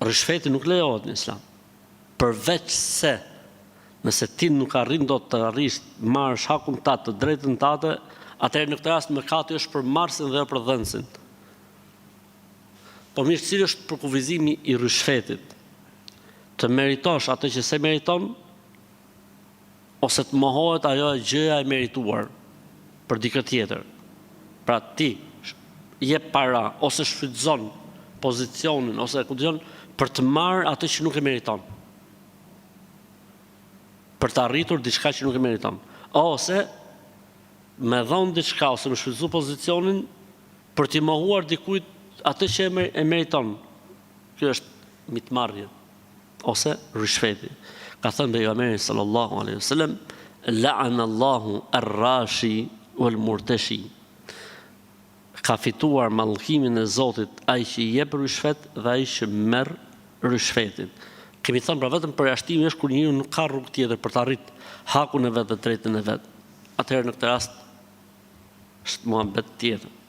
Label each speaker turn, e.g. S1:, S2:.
S1: Ryshfeti nuk lejohet në Islam. Përveç se nëse ti nuk arrin dot të arrish të marrësh hakun tat, të drejtën tate, atëherë në këtë rast mëkati është për marrësin dhe jo për dhënësin. Po mirë, cili është përkufizimi i ryshfetit? Të meritosh atë që s'e meriton ose të mohohet ajo gjëja e merituar për dikë tjetër. Pra ti jep para ose shfrytëzon pozicionin ose ku di unë për të marrë atë që nuk e meriton. Për të arritur diçka që nuk e meriton. Ose me dhon diçka ose me shfrytëzu pozicionin për t'i mohuar dikujt atë që e meriton. Kjo është mitmarrje ose ryshfeti. Ka thënë pejgamberi sallallahu alaihi wasallam, la'ana Allahu ar-rashi wal murtashi. Ka fituar mallkimin e Zotit ai që jep ryshfet dhe ai që merr ryshfetin. Kemi thënë pra vetëm përjashtimi është kur njeriu nuk ka rrugë tjetër për të arrit hakun e vet dhe drejtën e vet. Atëherë në këtë rast është muhabet tjetër.